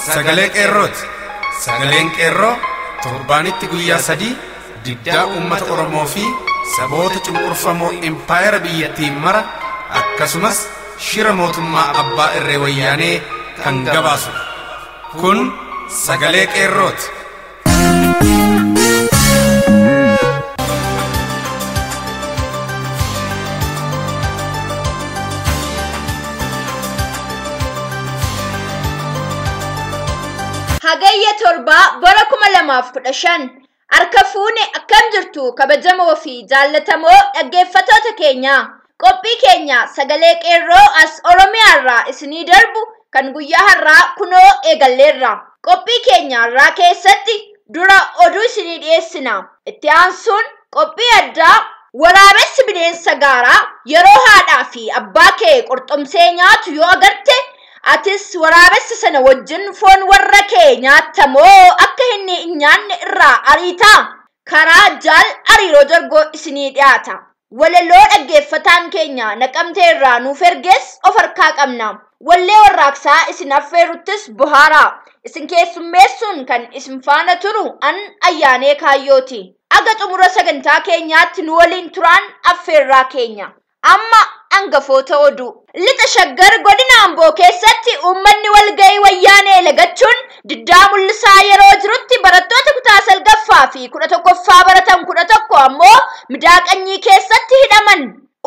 Sagalee Qeerrooti. Sagaleen Qeerroo torbaanitti guyyaa 3 diddaa uummata Oromoo fi saboota cunqurfamoo impaayera biyyattii mara akkasumas shira mootummaa abbaa irree wayyaanee kan gabaasudha. Kun Sagalee Qeerrooti. Hagayya 7 bara 2015 harka fuune akkam jirtu kabajamoo fi jaallatamoo dhaggeeffattoota keenya. Qophii keenya Sagalee Qeerroo as Oromiyaarraa isinii darbu kan guyyaa har'aa kunoo eegalleerra. Qophii keenya har'aa keessatti dura oduu isinii dhiyeessina. Itti aansuun qophii addaa waraabessi bineensa gaaraa yeroo haadhaa fi abbaa kee qurxumsee nyaatu yoo agarte atis waraabessa sana wajjin foon warra kee nyaattamoo akka inni hin nyaanne irraa ariitaa? Karaa jaal Hariiroo Jorgoo isinii dhiyaata. Walaloo dhaggeeffataan keenya Naqamtee irraa nuuf ergees of harkaa qabna. Wallee warraaqsaa isin affeeruttis bohaaraa. Isin keessummeessuun kan isin faana turu an Ayyaanee Kaayyooti. Aga xumura sagantaa keenyaatti nu waliin turaan affeerraa keenya. Amma hangafoota oduu. Lixa Shaggar godina Amboo keessatti uummanni walga'ii wayyaanee lagachuun diddaa mul'isaa yeroo jirutti barattoota kutaa 9ffaa fi 11ffaa baratan 11 ammoo midaaqanyii keessatti hidhaman.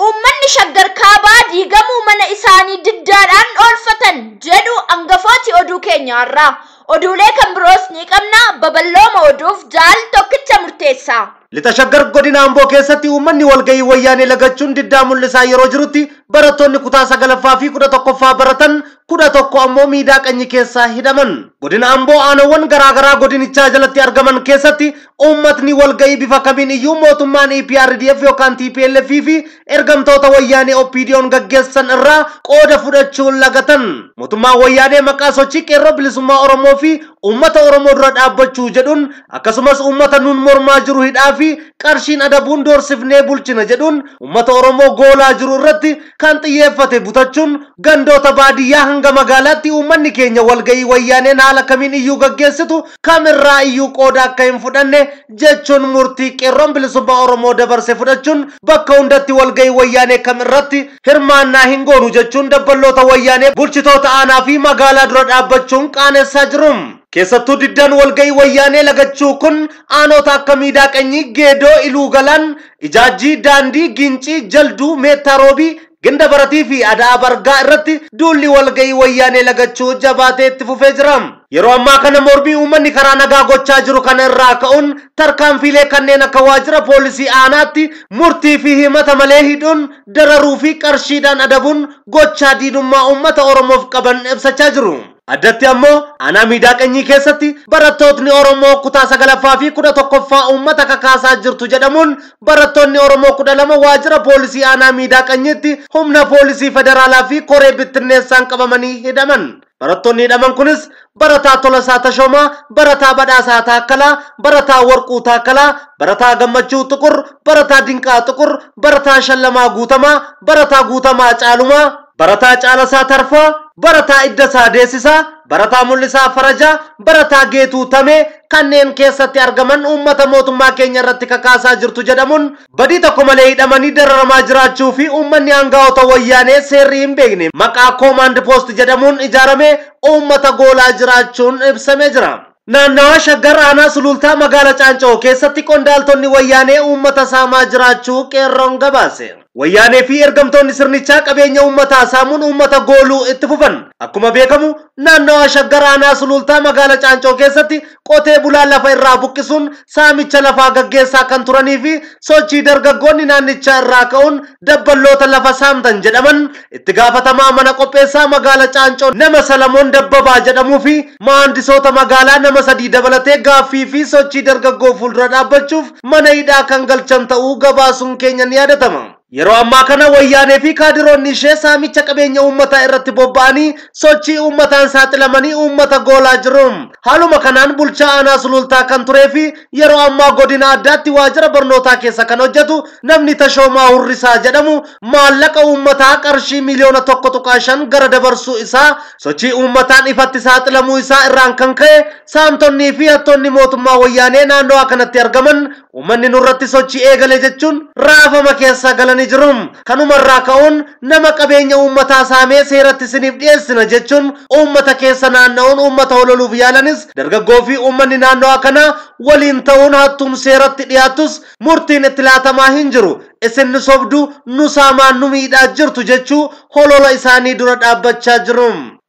Uummanni Shaggar kaabaa diigamuu mana isaanii diddaadhaan oolfatan jedhu hangafooti oduu keenya har'aa. Oduulee kan biroos ni qabna. Babal'ooma oduuf jaal Tokkicha Murteessaa. Lixa Shaggar godina Amboo keessatti uummanni walga'ii wayyaanee lagachuun diddaa mul'isaa yeroo jirutti barattoonni kutaa 9ffaa fi 11ffaa baratan 11 ammoo miidhaa keessaa hidhaman. Godina Amboo aanawwan garaagaraa godinichaa jalatti argaman keessatti uummatni walga'ii bifa kamiin iyyuu mootummaan EPRDF yookaan TPLF fi ergamtoota wayyaanee OPDO'n gaggeessan irraa qooda fudhachuun lagatan. Mootummaan wayyaanee maqaa sochii qeerroo bilisummaa Oromoo fi uummata Oromoo dura dhaabbachuu jedhuun akkasumas uummata nuun mormaa jiru hidhaa fi qarshiin adabuun doorsifnee bulchina jedhuun uummata Oromoo goolaa jiru irratti kan xiyyeeffate butachuun gandoota baadiyyaa hanga magaalaatti uummanni keenya walga'ii wayyaaneen haala kamiin iyyuu gaggeessitu kamirraa iyyuu qooda akka hin fudhanne jechuun murtii qeerroon bilisummaa Oromoo dabarse fudhachuun bakka hundatti walga'ii wayyaanee kamirratti hirmaannaa hin goonu jechuun dabballoota wayyaanee bulchitoota aanaa fi magaalaa dura dhaabbachuun qaanessaa jiru. Keessattuu diddaan walga'ii wayyaanee lagachuu kun aanota akka Miidhaaqanyii, Geedoo, Iluu Galaan, Ijaajjii, Daandii, Gincii, Jalduu, Meettaa Roobii, Ginda Baratii fi Adaa Bargaa irratti duulli walga'ii wayyaanee lagachuu jabaatee itti fufee jira. Yeroo ammaa kana mormii uummanni karaa nagaa gochaa jiru kana irraa ka'uun tarkaanfiilee kanneen akka waajjira poolisii aanaatti murtii fi himata malee hidhuun dararuu fi qarshiidhaan adabuun gochaa diinummaa uummata Oromoof qaban ibsachaa jiru. Addatti ammoo aanaa Miidhaaqanyii keessatti barattootni Oromoo kutaa 9ffaa fi 11ffaa uummata kakaasaa jirtu jedhamuun barattoonni Oromoo 12 waajjira poolisii aanaa Miidhaaqanyiitti humna poolisii federaalaa fi koree bittinneessaan qabamanii hidhaman. Barattoonni hidhaman kunis barataa Tolasaa Tashoomaa, barataa Badhaasaa Taakkalaa, barataa Warquu Taakkalaa, barataa Gammachuu Xuqur, barataa Dinqaa Xuqur, barataa Shallamaa Guutamaa, barataa Guutamaa Caalumaa, barataa Caalasaa Tarfaa, barataa Iddasaa Deessisaa, barataa Mul'isaa Farajaa, barataa Geetuu Tamee kanneen keessatti argaman uummata mootummaa keenya irratti kakaasaa jirtu jedhamuun badii tokko malee hidhamanii dararamaa jiraachuu fi uummanni aangaa'ota wayyaanee seerri hin beekne maqaa koomaand poost jedhamuun ijaarame uummata goolaa jiraachuun ibsamee jira. Naannawaa Shaggar aanaa Sulultaa magaala Caancoo keessatti qondaaltonni wayyaanee uummata saamaa jiraachuu qeerroon gabaase. Wayyaanee fi ergamtoonni sirnichaa qabeenya uummataa saamuun uummata gooluu itti fufan. Akkuma beekamu naannawaa Shaggar aanaa Sulultaa magaala Caancoo keessatti qotee bulaa lafa irraa buqqisuun saamicha lafaa gaggeessaa kan turanii fi sochii dargaggoonni naannichaa irraa ka'uun dabballoota lafa saamtan jedhaman itti gaafatamaa mana qopheessaa magaala Caancoo nama Salamoon Dabbabaa jedhamuu fi maandisoota magaalaa nama 3 dabalatee gaaffii fi sochii dargaggoo fuuldura dhaabbachuuf mana hidhaa kan galchan ta'uu gabaasuun keenya ni yaadatama. Yeroo ammaa kana wayyaanee fi kaadiroonni ishee saamicha qabeenya uummataa irratti bobba'anii sochii uummataan saaxilamanii uummata goolaa jiru. Haaluma kanaan bulchaa aanaa Sulultaa kan turee fi yeroo ammaa godina addaatti waajjira barnootaa keessa kan hojjetu namni Tashoomaa Hurrisaa jedhamu maallaqa uummataa qarshii miliyoona 1.5 gara dabarsuu isaa sochii uummataan ifatti saaxilamuu isaa irraan kan ka'e saamtonnii fi hattoonni mootummaa wayyaanee naannoo kanatti argaman uummanni nurratti sochii eegale jechuun raafama keessa galanii jiru. Kanumarraa ka'uun nama qabeenya uummataa saamee seeratti isiniif dhiyeessina jechuun uummata keessa naanna'uun uummata hololuuf yaalanis dargaggoo fi uummanni naannoo kana waliin ta'uun hattuun seeratti dhiyaatus murtiin itti laatamaa hin jiru. Isin nu sobdu, nu saamaan, nu miidhaa jirtu jechuu holola isaanii dura dhaabbachaa jiru.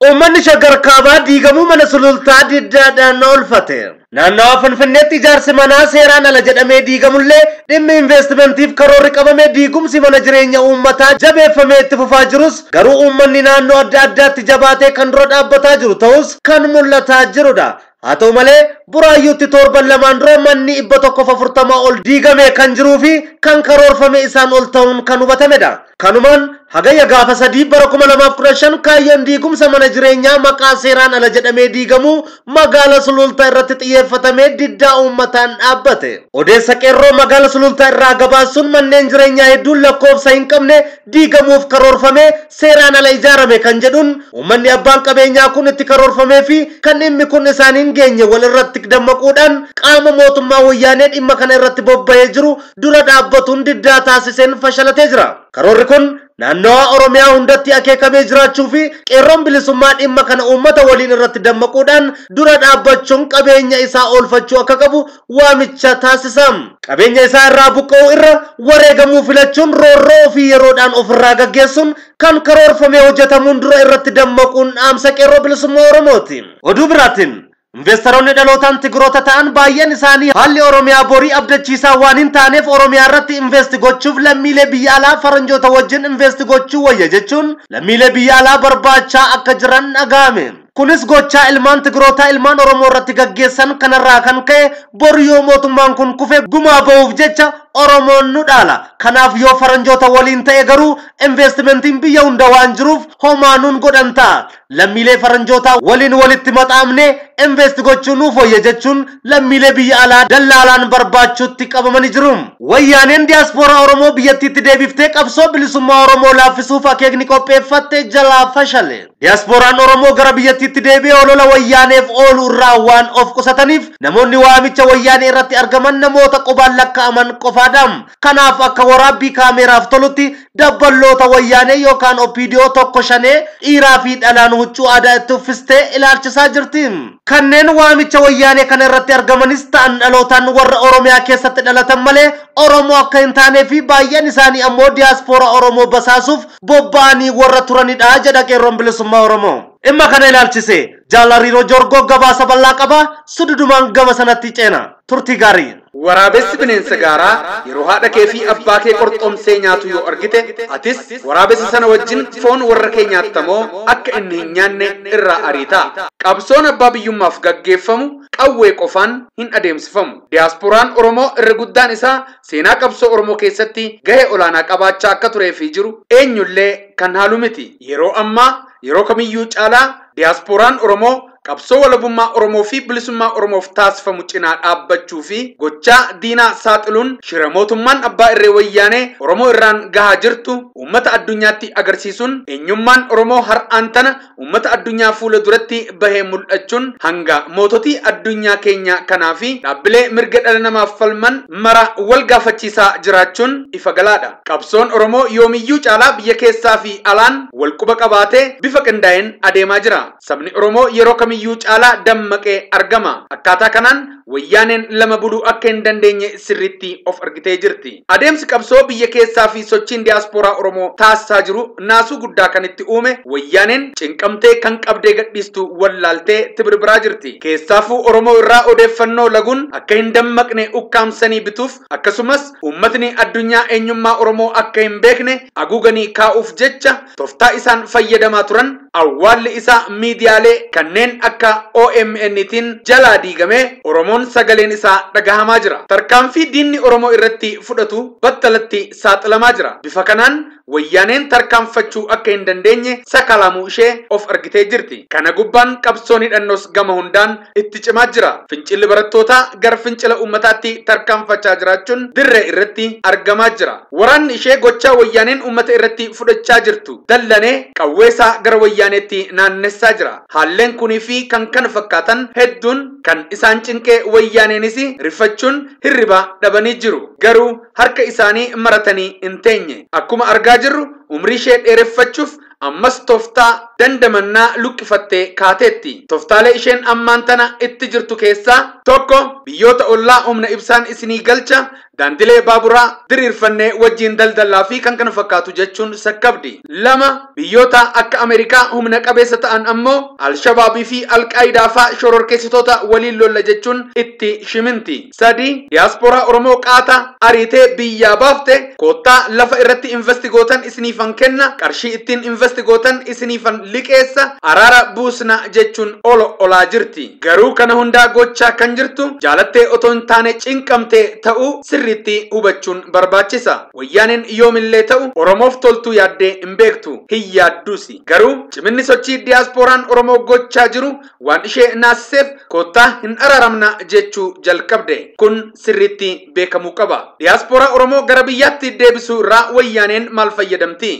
Uummanni Shaggar Kaabaa diigamuu mana Sulultaa diddaadhaan oolfate. Naannawa Finfinneetti ijaarsi manaa seeraan ala jedhamee diigamullee dhimmi investimentiif karoorri qabame diigumsi mana jireenya uummataa jabeeffamee itti fufaa jirus garuu uummanni naannoo adda addaatti jabaatee kan dura dhaabbataa jiru ta'us kan mul'ataa jirudha. Haa ta'u malee Buraayyuutti torban lamaan dura manni 140 ol diigame kan jiruu fi kan karoorfame isaan ol ta'uun kan hubatamedha. Kanumaan hagayya gaafa 3 bara 2015 kaayyoon diigumsa mana jireenyaa maqaa seeraan ala jedhamee diigamuu magaala Sulultaa irratti xiyyeeffatamee diddaa uummataan dhaabbate. Odeessa qeerroo magaala Sulultaa irraa gabaasuun manneen jireenyaa hedduun lakkoofsa hin qabne diigamuuf karoorfame seeraan ala ijaarame kan jedhuun uummanni abbaan qabeenyaa kun itti karoorfamee fi kan dhimmi kun isaan hin geenye wal irratti dammaquudhaan qaama mootummaa wayyaanee dhimma kana irratti bobba'ee jiru dura dhaabbatuun diddaa taasiseen fashalatee jira. Karoorri kun naannawaa Oromiyaa hundatti akeekamee jiraachuu fi qeerroon bilisummaa dhimma kana uummata waliin irratti dammaquudhaan dura dhaabbachuun qabeenya isaa oolfachuu akka qabu waamicha taasisa. Qabeenya isaa irraa buqqa'uu irra wareegamuu filachuun roorroo ofii yeroodhaan ofirraa gaggeessuun kan karoorfamee hojjetamuun dura irratti dammaquun dhaamsa qeerroo bilisummaa Oromooti. Oduu biraatiin Investoroonni dhalootaan Tigiroota ta'an baay'een isaanii haalli Oromiyaa borii abdachiisaa waan hin taaneef Oromiyaa irratti invest gochuuf lammiilee biyya alaa faranjoota wajjin invest gochuu wayya jechuun lammiilee biyya alaa barbaachaa akka jiran dhaga'ame. Kunis gochaa ilmaan Tigirootaa ilmaan Oromoo irratti gaggeessan kanarraa kan ka'e boru yoo mootummaan kun kufe gumaa ba'uuf jecha Oromoon nu dhaala. Kanaaf yoo faranjoota waliin ta'e garuu investimentiin biyya hunda waan jiruuf homaa nuun godhan ta'a. Lammiilee faranjootaa waliin walitti maxaamne invest gochuu nuuf wayya jechuun lammiilee biyya alaa dallaalaan barbaachuutti qabamanii jiru. Wayyaaneen diyaaspooraa Oromoo biyyattiitti deebiftee qabsoo bilisummaa Oromoo laaffisuuf akeekni qopheeffatte jalaa fashale. Diyaaspooraan Oromoo gara biyyattiitti deebi'ee olola wayyaaneef oolu irraa waan of qusataniif namoonni waamicha wayyaanee irratti argaman namoota qubaan lakkaa'aman qofaadha. Kanaaf akka waraabbii kaameeraaf tolutti dabballoota wayyaanee yookaan OPDO 1-5 dhiiraa fi dhalaan huccuu aadaa itti uffistee ilaalchisaa jirti. Kanneen waamicha wayyaanee kana irratti argamanis ta'an dhalootaan warra Oromiyaa keessatti dhalatan malee Oromoo akka hin taanee fi baay'een isaanii ammoo diyaaspooraa Oromoo basaasuuf bobba'anii warra turanidha jedha qeerroon bilisummaa Oromoo. Dhimma kana ilaalchise Jaalariiroo Jorgoo gabaasa bal'aa qaba sududumaan gama sanatti ceena. Turtii gaarii. Waraabessi bineensa gaaraa yeroo haadha kee fi abbaa kee qorxomsee nyaatu yoo argite atis waraabessa sana wajjin foon warra kee nyaattamoo akka inni hin nyaanne irraa ariitaa. Qabsoon abbaa biyyummaaf gaggeeffamu qawwee qofaan hin adeemsifamu. Diyaaspooraan Oromoo irra guddaan isaa seenaa qabsoo Oromoo keessatti gahee olaanaa qabaachaa akka turee fi jiru eenyullee kan haalu miti. Yeroo ammaa yeroo kamiyyuu caalaa diyaaspooraan Oromoo qabsoo walabummaa Oromoo fi bilisummaa Oromoof taasifamu cinaa dhaabbachuu fi gochaa diinaa saaxiluun shira mootummaan abbaa irree wayyaanee Oromoo irraan gahaa jirtu uummata addunyaatti agarsiisuun eenyummaan Oromoo har'aan tana uummata addunyaa fuula duratti bahee mul'achuun hanga moototii addunyaa keenya kanaa fi dhaabbilee mirga dhala namaaf falman mara wal gaafachiisaa jiraachuun ifa galaadha. Qabsoon Oromoo yoomiyyuu caalaa biyya keessaa fi alaan wal quba qabaatee bifa qindaa'een adeemaa jira. Sabni Oromoo yeroo kamiyyuu caalaa dammaqee argama. Akkaataa kanaan wayyaaneen lama buluu akka hin dandeenye sirriitti of argitee jirti. Adeemsi qabsoo biyya keessaa fi sochiin diyaaspooraa Oromoo taasisaa jiru naasuu guddaa kan itti uume wayyaaneen cinqamtee kan qabdee gadhiistu wallaaltee tibirbiraa jirti. Keessaafuu Oromoo irraa odeeffannoo laguun akka hin dammaqne ukkaamsanii bituuf akkasumas uummatni addunyaa eenyummaa Oromoo akka hin beekne haguuganii kaa'uuf jecha tooftaa isaan fayyadamaa turan awwaalli isaa miidiyaalee kanneen akka OMN-tiin jalaa diigamee Oromoon sagaleen isaa dhagahamaa jira. Tarkaanfii diinni Oromoo irratti fudhatu battalatti saaxilamaa jira. Bifa kanaan wayyaaneen tarkaanfachuu akka hin dandeenye sakalaamuu ishee of argitee jirti. Kana gubbaan qabsoon hidhannoos gama hundaan itti cimaa jira. Fincilli barattootaa gara fincila uummataatti tarkaanfachaa jiraachuun dirree irratti argamaa jira. Waraanni ishee gochaa wayyaaneen uummata irratti fudhachaa jirtu dallanee qawweesaa gara wayyaaneetti naannessaa jira. Haalleen kunii fi kan kana fakkaatan hedduun kan isaan cinqee wayyaaneenis rifachuun hirriba dhabanii jiru. Garuu harka isaanii maratanii hin teenye. Akkuma argaa jirru umrii ishee dheereffachuuf ammas tooftaa dandamannaa luqqifattee kaateetti. Tooftaalee isheen ammaan tana itti jirtu keessaa tokko biyyoota ollaa humna ibsaan isinii galcha, daandilee baaburaa diriirfannee wajjin daldalaa fi kan kana fakkaatu jechuun sakkabdi. 2 biyyoota akka Ameerikaa humna qabeessa ta'an ammoo Alshabaabii fi Alqaayidaa faa shororkeessitoota waliin lolla jechuun itti shiminti. 3 diyaaspooraa Oromoo qaata ariitee biyyaa baafte koottaa lafa irratti investigootan isiniifan kenna, qarshii ittiin investigootan isiniifan liqeessa, araara buusna jechuun olo olaa jirti. Garuu kana hundaa gochaa kan jirtu jaalattee otoo hin taane cinqamtee ta'uu sirriitti hubachuun barbaachisa. Wayyaaneen yoomillee ta'u Oromoof toltuu yaaddee hin beektu, hin yaadduusi. Garuu ciminni sochii diyaaspooraan Oromoo gochaa jiru waan ishee naasiseef koottaa hin araaramna jechuu jalqabde. Kun sirriitti beekamuu qaba. Diyaaspooraa Oromoo gara biyyaatti deebisuu irraa wayyaaneen maal fayyadamti?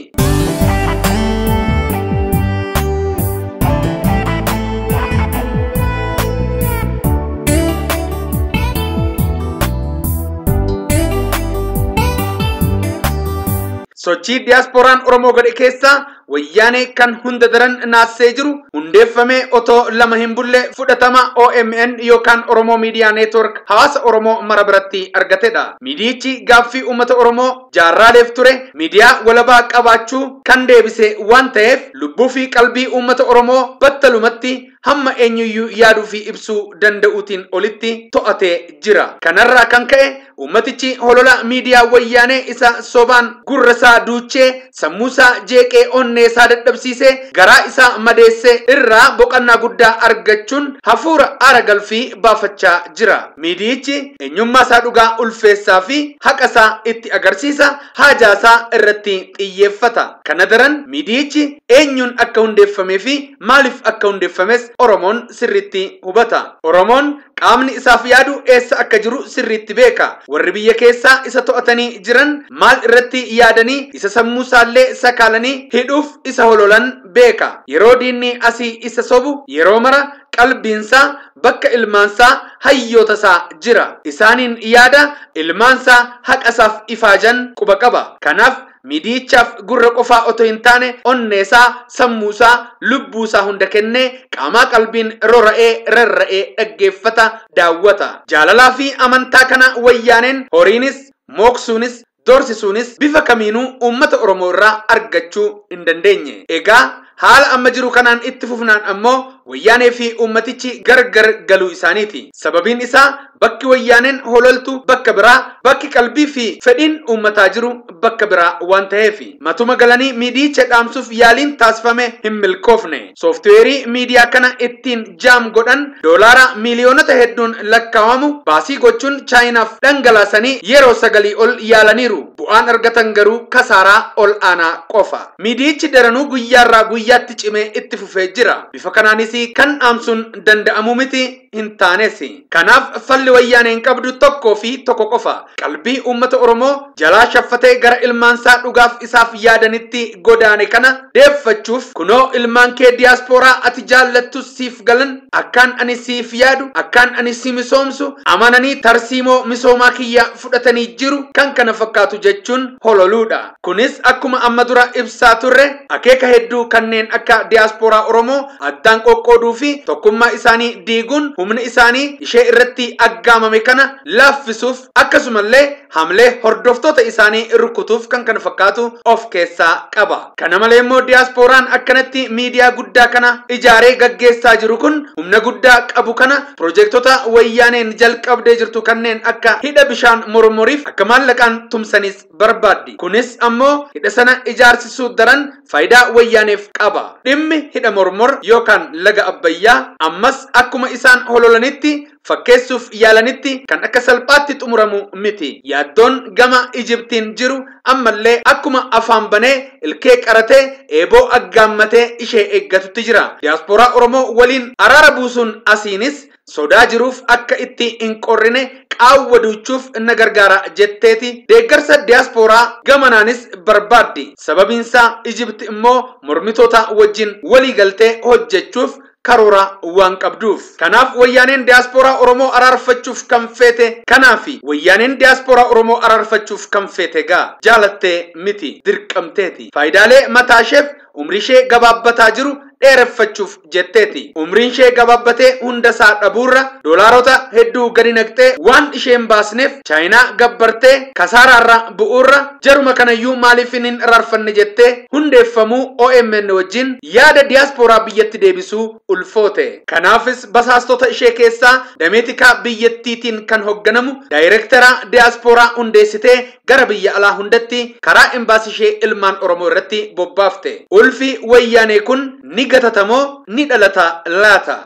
Sochii diyaaspooraan Oromoo godhe keessaa wayyaanee kan hunda daran naasisee jiru hundeeffamee otoo lama hin bulle fudhatama OMN yookaan Oromoo Miidiyaa Neetwork hawaasa Oromoo mara biratti argatedha. Miidiyichi gaaffii uummata Oromoo jaarraaleef ture miidiyaa walabaa qabaachuu kan deebise waan ta'eef lubbuu fi qalbii uummata Oromoo battalumatti hamma eenyuyyuu yaaduu fi ibsuu danda'uutiin olitti to'atee jira. Kanarraa kan ka'e uummatichi holola miidiyaa wayyaanee isa sobaan gurra isaa duuchee sammuu isaa jeeqee onnee isaa dadhabsiisee garaa isaa madeessee irraa boqonnaa guddaa argachuun hafuura aara galfii baafachaa jira. Miidiyichi eenyummaa isaa dhugaa ulfeessaa fi haqa isaa itti agarsiisa, haajaa isaa irratti xiyyeeffata. Kana daran miidiyichi eenyuun akka hundeeffamee fi maaliif akka hundeeffames Oromoon sirriitti hubata. Oromoon qaamni isaaf yaadu eessa akka jiru sirriitti beeka. Warri biyya keessaa isa to'atanii jiran maal irratti yaadanii isa sammuu isaallee sakaalanii hidhuuf isa hololan beeka. Yeroo diinni asii isa sobu yeroo mara qalbiinsaa bakka ilmaansaa hayyootasaa jira. Isaaniin yaada ilmaansaa haqa isaaf ifaajan quba qaba. Kanaaf miidiyichaaf gurra qofaa otoo hin taane onneesaa, sammuusaa, lubbuusaa hunda kennee qaamaa qalbiin rora'ee rarra'ee dhaggeeffata, daawwata. Jaalalaa fi amantaa kana wayyaaneen horiinis, mooksuunis, doorsisuunis bifa kamiinuu uummata Oromoo irraa argachuu hin dandeenye. Egaa haala amma jiru kanaan itti fufnaan ammoo wayyaanee fi uummatichi gargar galuu isaaniiti. Sababiin isaa bakki wayyaaneen hololtu bakka biraa, bakki qalbii fi fedhiin uummataa jiru bakka biraa waan ta'eef matuma galanii miidiyicha dhaamsuuf yaaliin taasifame hin milkoofne. Sooftiweerii miidiyaa kana ittiin jaam godhan doolaara miiliyoonota hedduun lakkaa'amu baasii gochuun chaayinaaf dhangalaasanii yeroo 9 ol yaalaniiru. Bu'aan argatan garuu kasaaraa ol aanaa qofa. Miidiyichi daranuu guyyaarraa guyyaatti cimee itti fufee jira. Bifa kanaanis kan dhaamsuun danda'amu miti hin taanes. Kanaaf falli wayyaaneen qabdu tokkoo fi tokko qofa. Qalbii uummata Oromoo jalaa shaffatee gara ilmaansaa dhugaaf isaaf yaadanitti godaane kana deeffachuuf kunoo ilmaan kee diyaaspooraa ati jaallattu siif galan, akkaan ani siif yaadu, akkaan ani si misoomsu amananii tarsiimoo misoomaa kiyya fudhatanii jiru kan kana fakkaatu jechuun hololuudha. Kunis akkuma amma dura ibsaa turre akeeka hedduu kanneen akka diyaaspooraa Oromoo addaan qoqqooduu fi tokkummaa isaanii diiguun humna isaanii ishee irratti aggaamame kana laaffisuuf akkasumallee hamlee hordoftoota isaanii rukutuuf kan kana fakkaatu of keessaa qaba. Kana malee immoo diyaaspooraan akkanatti miidiyaa guddaa kana ijaaree gaggeessaa jiru kun humna guddaa qabu kana piroojektota wayyaaneen jalqabdee jirtu kanneen akka hidha bishaan mormoriif akka maallaqaan tumsanis barbaaddi. Kunis ammoo hidha sana ijaarsisuu daran faayidaa wayyaaneef qaba. Dhimmi hidha mormor yookaan laga Abbayyaa ammas akkuma isaan hololanitti fakkeessuuf yaalanitti kan akka salphaatti xumuramu miti. Yaaddoon gama Ijiptiin jiru ammallee akkuma afaan banee ilkee qaratee eeboo aggaammatee ishee eeggatutti jira. Diyaaspooraa Oromoo waliin araara buusuun asiinis sodaa jiruuf akka itti hin qorrine qaawwa duuchuuf na gargaara jetteeti deeggarsa diyaaspooraa gamanaanis barbaaddi. Sababiinsaa Ijipti immoo mormitoota wajjin walii galtee hojjechuuf karoora waan qabduuf. Kanaaf wayyaaneen diyaaspooraa Oromoo araarfachuuf kan feete kanaafi wayyaaneen diyaaspooraa Oromoo araarfachuuf kan feete gaa jaalattee miti dirqamteeti. Faayidaalee mataa isheef umrii ishee gabaabbataa jiru dheereffachuuf jetteeti. Umriin ishee gabaabbatee hunda isaa dhabuurra doolaarota hedduu gadi naqxee waan isheen baasneef Chaayinaa gabbartee kasaaraarra bu'uurra jaruma kanayyuu maaliif hin araarfanne jettee hundeeffamuu OMN wajjin yaada diyaaspooraa biyyatti deebisuu ulfoote. Kanaafis basaastota ishee keessaa dameetikaa biyyattiitiin kan hoogganamu daayirektara diyaaspooraa hundeessitee gara biyya alaa hundatti karaa embaasii ishee ilmaan Oromoo irratti bobbaafte. Ulfi wayyaanee kun ni gatatamoo ni dhalata laata?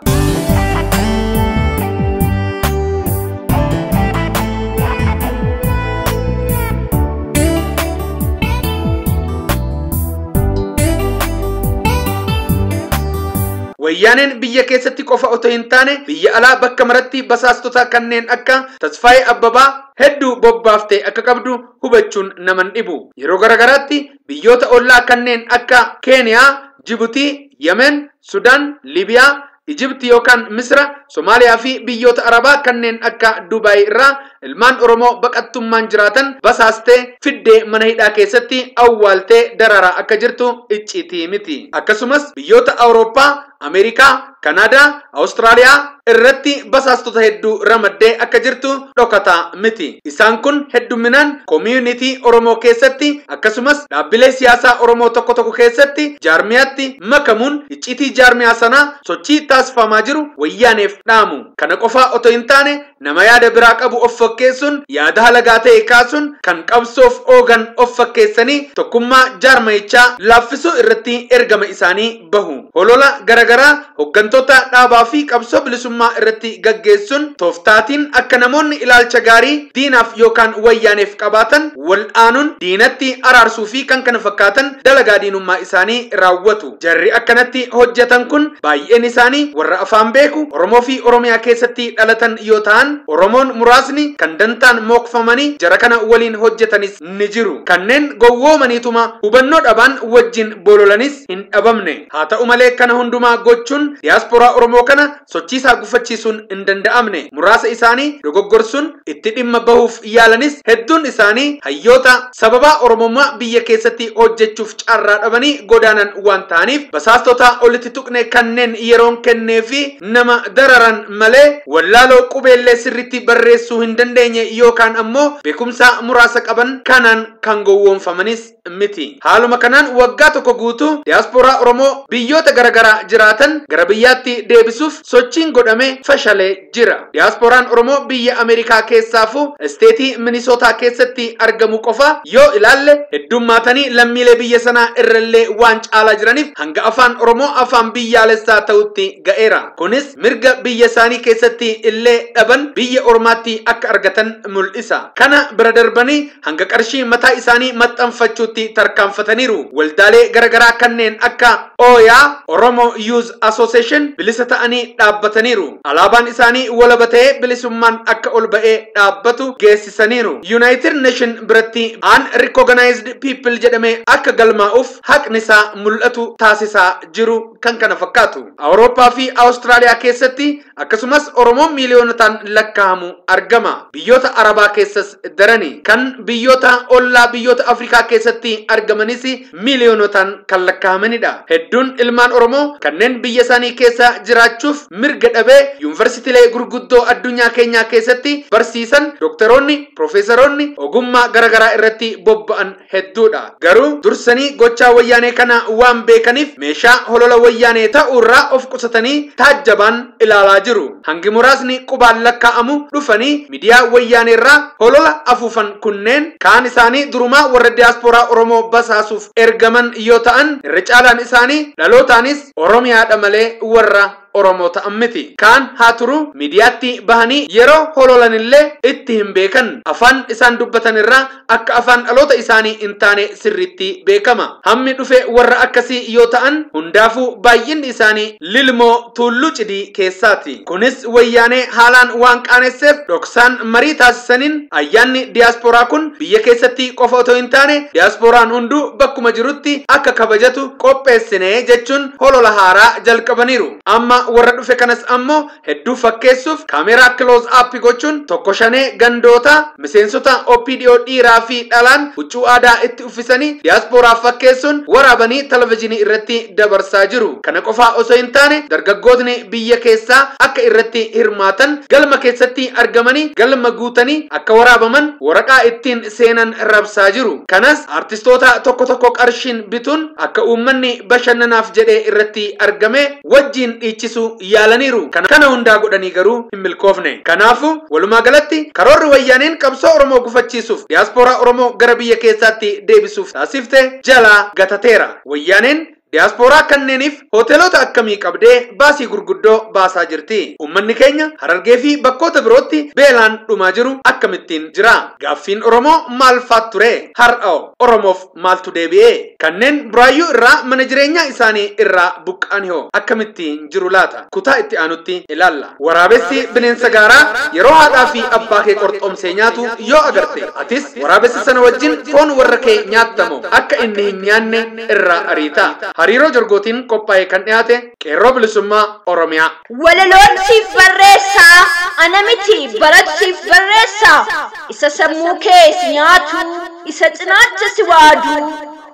Wayyaaneen biyya keessatti qofa otoo hin taane biyya alaa bakka maratti basaastota kanneen akka Tasfaayee Abbabaa hedduu bobbaaftee akka qabdu hubachuun naman dhibu. Yeroo garagaraatti biyyoota ollaa kanneen akka Keeniyaa, Jibuutii, Yemen, Sudaan, Libiyaa, Ijipti yookaan Misra, Somaaliyaa fi biyyoota Arabaa kanneen akka Dubaay irraa ilmaan Oromoo baqattummaan jiraatan basaastee fiddee mana hidhaa keessatti awwaaltee dararaa akka jirtu icciitii miti. Akkasumas biyyoota Awurooppaa, Ameerikaa, Kanaadaa, Awustiraaliyaa irratti basaastota hedduu ramaddee akka jirtu dhokataa miti. Isaan kun hedduminaan koomiyunitii Oromoo keessatti akkasumas dhaabbilee siyaasaa Oromoo tokko tokko keessatti jaarmiyaatti makamuun icciitii jaarmiyaa sanaa sochii taasifamaa jiru wayyaaneef dhaamu. Kana qofaa otoo hin taane nama yaada biraa qabu of fakkeessuun yaada halagaa ta'e kaasuun kan qabsoof oogan of fakkeessanii tokkummaa jaarmayichaa laaffisuu irratti ergama isaanii bahu. Holola garagaraa hooggantoota dhaabaa fi qabsoo bilisummaa irratti gaggeessuun tooftaatiin akka namoonni ilaalcha gaarii diinaaf yookaan wayyaaneef qabaatan wal aanuun diinatti araarsuu fi kan kana fakkaatan dalagaa diinummaa isaanii raawwatu. Jarri akkanatti hojjetan kun baay'een isaanii warra afaan beeku Oromoo fi Oromiyaa keessatti dhalatan yoo ta'an Oromoon muraasni kan dantaan mookfamanii jara kana waliin hojjetanis ni jiru. Kanneen gowwoomaniituma hubannoo dhabaan wajjin bololanis hin dhabamne. Haa ta'u malee kana hundumaa gochuun diyaasporaa Oromoo kana sochiisaa gufachiisuun hin danda'amne. Muraasa isaanii dogoggorsuun itti dhimma bahuuf yaalanis hedduun isaanii hayyoota sababaa Oromummaa biyya keessatti hojjechuuf carraa dhabanii godaanan waan ta'aniif basaastota olitti tuqne kanneen yeroon kennee fi nama dararan malee wallaaloo qubeellee sirriitti barreessuu hin dandeenye yookaan ammoo beekumsa muraasa qaban kanaan kan gowwoomfamanis miti. Haaluma kanaan waggaa tokko guutuu diyaasporaa Oromoo biyyoota garaagaraa jiraatan gara biyyaatti deebisuuf sochiin godhame fashalee jira. Diyaasporaan Oromoo biyya Ameerikaa keessaafu isteetii Minisootaa keessatti argamu qofa yoo ilaalle heddummaatanii lammiilee biyya sanaa irrallee waan caalaa jiraniif hanga afaan Oromoo afaan biyyaalessaa ta'utti ga'eera. Kunis mirga biyya isaanii keessatti illee dhaban biyya ormaatti akka argatan mul'isa. Kana bira darbanii hanga qarshii mataa isaanii maxxanfachuutti tarkaanfataniiru. Waldaalee garaagaraa kanneen akka OYA, Oromo Youth Association bilisa ta'anii dhaabbataniiru. Alaabaan isaanii walaba ta'ee bilisummaan akka ol ba'ee dhaabbatu geessisaniiru. United Nation biratti unrecognized people jedhamee akka galmaa'uuf haqni isaa mul'atu taasisaa jiru kan kana fakkaatu. Awurooppaa fi Awustiraaliyaa keessatti akkasumas Oromoon miiliyoonotaan lakkaa'amu argama. Biyyoota Arabaa keessas darani. Kan biyyoota ollaa biyyoota Afrikaa keessatti keessatti argamanis miiliyoonotaan kan lakkaa'amanidha. Hedduun ilmaan Oromoo kanneen biyya isaanii keessa jiraachuuf mirga dhabee yuunivarsiitiilee gurguddoo addunyaa keenyaa keessatti barsiisan dooktaroonni, piroofeesaroonni ogummaa garaagaraa irratti bobba'an hedduudha. Garuu dursanii gochaa wayyaanee kana waan beekaniif meeshaa holola wayyaanee ta'uurraa of qusatanii taajjabaan ilaalaa jiru. Hangi muraasni qubaan lakkaa'amu dhufanii miidiyaa wayyaaneerraa holola afuufan kunneen kaan isaanii durumaa warra diyaaspooraa Oromoo basaasuuf ergaman yoo ta'an irra caalaan isaanii dhalootaanis Oromiyaadha malee warra Oromoo ta'an miti. Kaan haa turu miidiyaatti bahanii yeroo hololanillee itti hin beekan. Afaan isaan dubbatan irraa akka afaan dhaloota isaanii hin taane sirriitti beekama. Hammi dhufe warra akkasii yoo ta'an hundaafuu baay'inni isaanii lilmoo tuulluu cidii keessaati. Kunis wayyaanee haalaan waan qaanesseef dhoksaan marii taasisaniin ayyaanni diyaaspooraa kun biyya keessatti qofa otoo hin taane diyaasporaan hunduu bakkuma jirutti akka kabajatu qopheessine jechuun holola haaraa jalqabaniiru. Amma warra dhufe kanas ammoo hedduu fakkeessuuf kaameraa close up gochuun tokko shanee gandoota miseensota OPDO dhiiraa fi dhalaan huccuu aadaa itti uffisanii diyaasporaaf fakkeessuun waraabanii televezyiinii irratti dabarsaa jiru. Kana qofaa osoo hin taane dargaggootni biyya keessaa akka irratti hirmaatan galma keessatti argamanii galma guutanii akka waraabaman waraqaa ittiin seenan rabsaa jiru. Kanas artistoota tokko tokko qarshiin bituun akka uummanni bashannanaaf jedhee irratti argame wajjin dhiichisu yaalaniiru. Kana hundaa godhanii garuu hin milkoofne. Kanaafuu walumaa galatti karoorri wayyaaneen qabsoo Oromoo gufachiisuuf diyaaspooraa Oromoo gara biyya keessaatti deebisuuf taasifte jalaa gatateera. Wayyaaneen diyaaspooraa kanneeniif hoteelota akkamii qabdee baasii gurguddoo baasaa jirti. Uummanni keenya Harargee fi bakkoota birootti beelaan dhumaa jiru akkamittiin jira? Gaaffiin Oromoo maal faat ture? Har'a Oromoof maaltu deebi'e? Kanneen Buraayyuu irraa mana jireenyaa isaanii irraa buqqa'an hoo akkamittiin jiru laata? Kutaa itti aanutti ilaalla. Waraabessi bineensa gaaraa yeroo haadhaa fi abbaa kee qorxoomsee nyaatu yoo agarte atis waraabessi sana wajjin foon warra kee nyaattamoo akka inni hin nyaanne irraa ariita. Hariiroo jorgootiin qophaa'e kan dhiyaate Qeerroo Bilisummaa Oromiyaa. Walaloon siif barreessaa, ana miti baratu siif barreessaa. Isa sammuu kee si nyaatu, isa cinaacha si waadu.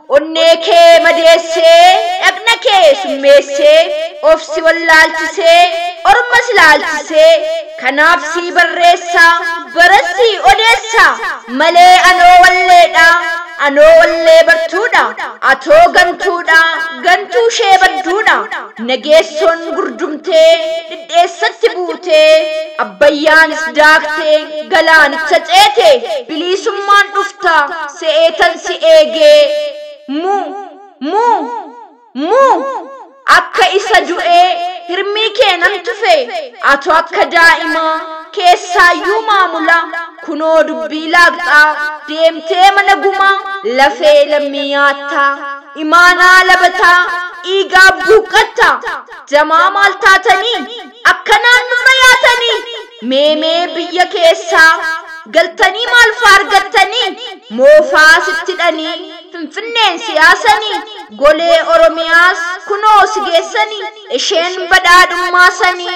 Onnee kee madeessee, dhaqna kee summeessee, of si wallaalchisee, orma si laalchisee. Kanaaf sii barreessaa, baras sii odeessaa. Malee anoo walleedha, anoo wallee bartuudha, atoo gantuudha, gantuu ishee badduudha. Nageessoon gurdumtee, dhidheessatti buutee, abbayyaanis daaktee, galaanicha ceete, bilisummaan dhufta, se'eetan si eegee. Mu, mu, mu, akka isa du'ee hirmii kee nan tufe, atoo akka daa'imaa keessaayyuu maamula, kunoo dubbii laaqxaa, deemtee mana gumaa, lafee lammii nyaattaa, imaanaa labataa, dhiigaa buuqqatta, jamaa maal taatanii, akkanaan nurra yaatanii, meemee biyya keessaa, galtanii maal faa argattanii, moofaa sitti hidhanii, Finfinneen siyaasanii, golee Oromiyaas kunoo si geessanii, isheen badhaadhummaa sanii,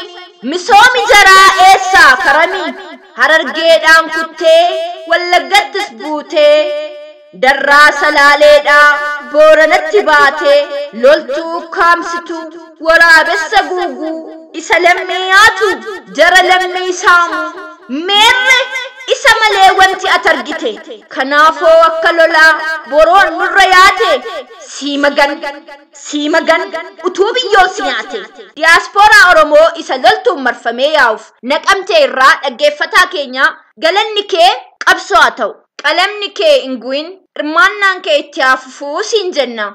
misoomi jaraa eessaa karamii, Harargeedhaan kuttee, Wallaggattis buutee, darraa Salaaleedhaa Booranatti baatee, loltuu kaamsituu, waraabessa guuguu, isa lammii nyaatu, jara lammii saamu, meerre isa malee wanti ati argite. Kanaafoo akka lolaa boroon nurra yaate, sii magan, sii magan utuu biyyoon si nyaate. Diyaaspooraa Oromoo isa loltuun marfamee yaa'uuf naqamtee irraa dhaggeeffataa keenya galanni kee qabsoo haa ta'u. Qalamni kee hin gu'in, hirmaannaan kee itti haa fufuu siin jenna.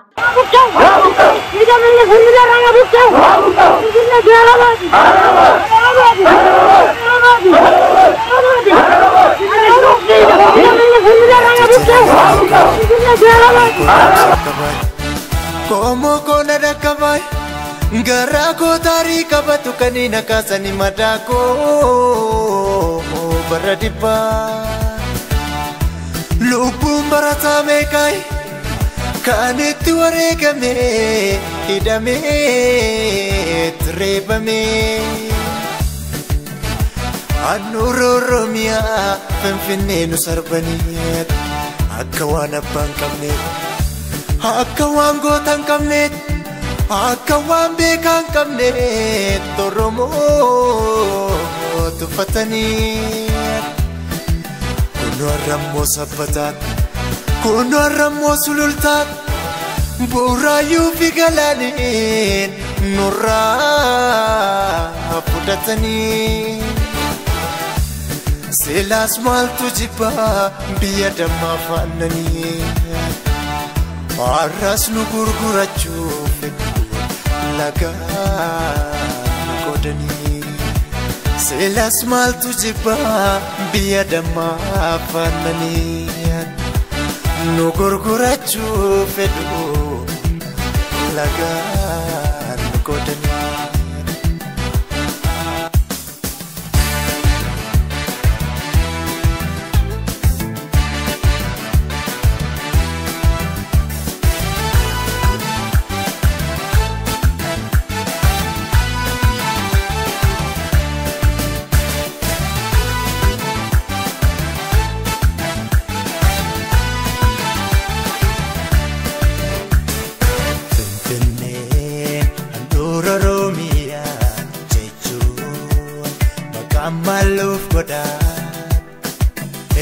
Qomoo koo na dhaqqabaa garaa koo taarii qabatu kan hin akaasani madaa koo bara dhibbaa. Lubbuun barataa meeqaayi kan itti wareegame hidhamee reebame. Handhuura Oromiyaa Finfinnee nu sarbanii akka waan abbaan qabne. Akka waan goota hin qabneet, akka waan beekaa hin qabneet, Oromoo tuffatanii. Kunoo har'ammoo Sabbataat, kunoo har'ammoo Sulultaat, Buraayyuu fi Galaaniin nurraa fudhatanii. Silaas maaltu jibbaa biyya dammaa faannanii. Har'as nu gurgurachuuf lagaa qoodanii. Silaas maaltu jibbaa biyya dammaa faannanii. Nu gurgurachuuf fedhu lagaa qoodanii.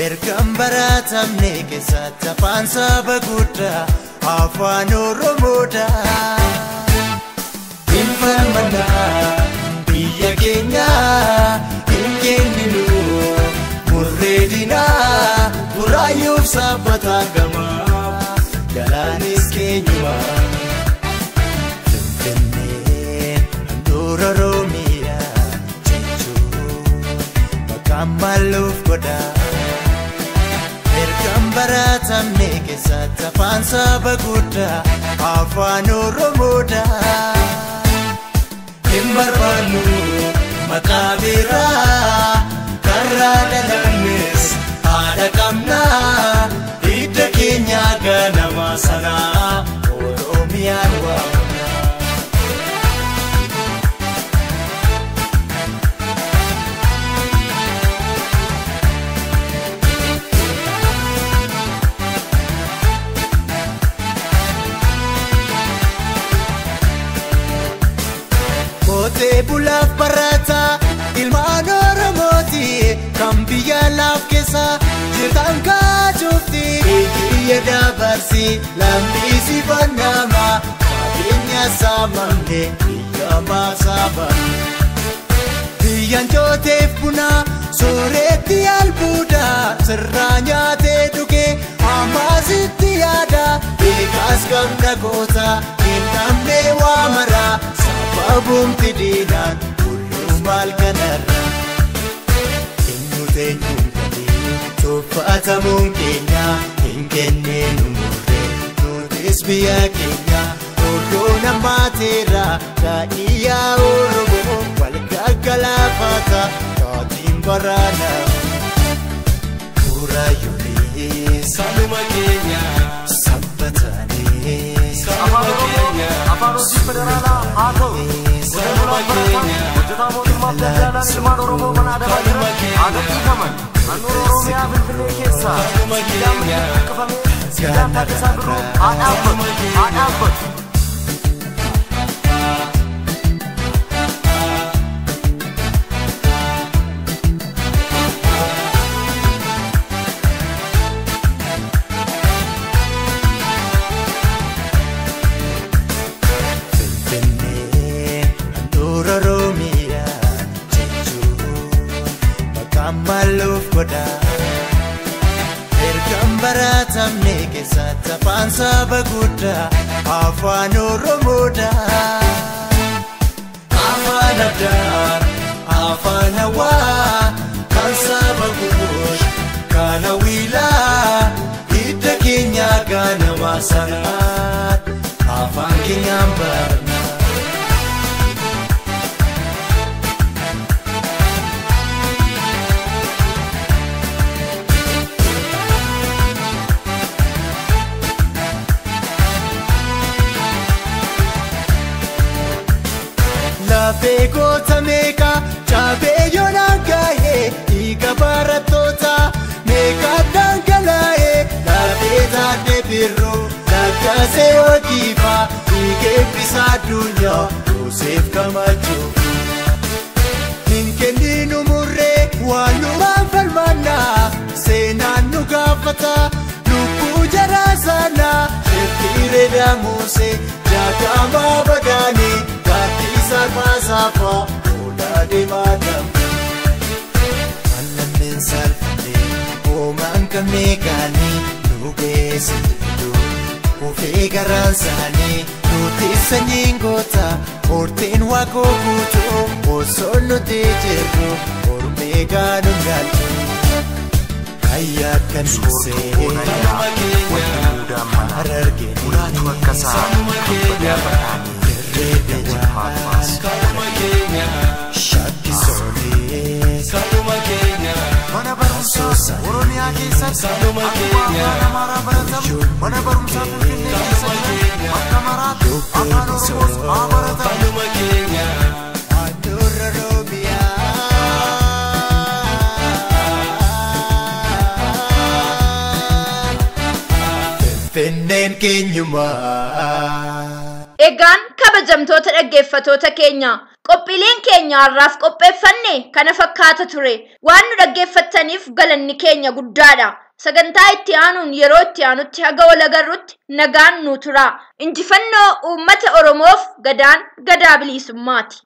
Ergaan baratamne keessatti afaan saba guddaa afaan Oromoodha. Hin falmannaa biyya keenya hin kenninu murree diinaa Buraayyuuf Sabbataan gamaa Galaanis keenyuma. Finfinnee handhuura Oromiyaa jechuun maqaan maaloof godha. Ergaan baratamne keessatti afaan saba guddaa afaan Oromoodha. Hin barbaannu maqaa biraa karraa dhalannes haadha qabnaa hidda keenya ganama sanaa Oromiyaan waamna. Qotee bulaaf barataa ilmaan Oromooti kan biyya laaf keessa jirtan kaachuufti. Biyya dabarsi lammiisi fannama qabeenya saamamne biyya maasaabamne. Biyyaan jooteef buna sooretti albuuda sirraa nyaatee dhuge ammaasitti yaada beekaas qabna goota hin dhabne waa mara. Sababumti diinaan kulluu maal kanarra. Eenyu teenyuun gadii tuffatamuun keenya hin kenneenu murree nutis biyya keenya Orroo namaateera daa'iyyaa Oromoo wal gaggalaafata taatiin baraana. Buraayyuunis Sabuma keenya Sabbataanis Sabuma keenya Afaan hojii federaalaa haa ta'u. Qotee bulaan barataan hojjetaa mootummaaf daldaalaan ilmaan Oromoo mana adabaa jiran haa gadhiifaman. Handhuura Oromiyaa Finfinnee keessaa siidaan Minilik buqqifamee siidaan Taaddasaa Birruu haa dhaabbatu. Haa dhaabbatu. Finfinnee handhuura Oromiyaa jechuun maqaan maaloof godha. Ergaan baratamne keessatti afaan saba guddaa afaan Oromoodha. Afaan addaa, afaan hawaa kan saba Guush kan hawwiilaa hidda keenya ganama sanaa afaan keenyaan barna. Lafee goota meeqa cabee yoonaan gaa'ee dhiiga barattoota meeqa dhangala'ee lafee taatee birruu lakkaasee addunyaa Yoseef Kamachuu. Hin kenninu murree waan nurraan falmannaa seenaan nu gaafata lubbuu jaraa sanaa shirkiire damuusee jaakamaa badaanii gaaddisaa baasaafaa oolaa deemaa dambe. Mallameen salphatee hoomaan qabnee kaanii nu geesse jiru ufee garaan saanii nuti sanyiin goota horteen waaqoo guutuu osoo nuti jirru hormee gaanu nyaalchu. Ayyaa kan Soortuu Boonayyaa Wanti muudaan mana Mulaatu Akkasaa Kabbadaa Badhaanii dirree Jimmaatumaas shakkisoolee Mana barumsaa Oromiyaa keessatti akkuma afaan Amaaraa baratamu mana barumsaa Finfinnee keessa jiran bakka maraatti afaan Oromoos haa baratamu. Handhuura Oromiyaa Finfinneen keenyumaa. Egaan kabajamtoota dhaggeeffatoota keenya qophiileen keenya har'aaf qopheeffanne kana fakkaata ture. Waan nu dhaggeeffattaniif galanni keenya guddaadha. Sagantaa itti aanuun yeroo itti aanutti haga wal agarrutti nagaan nu tura. Injifannoo uummata Oromoof gadaan gadaa bilisummaati.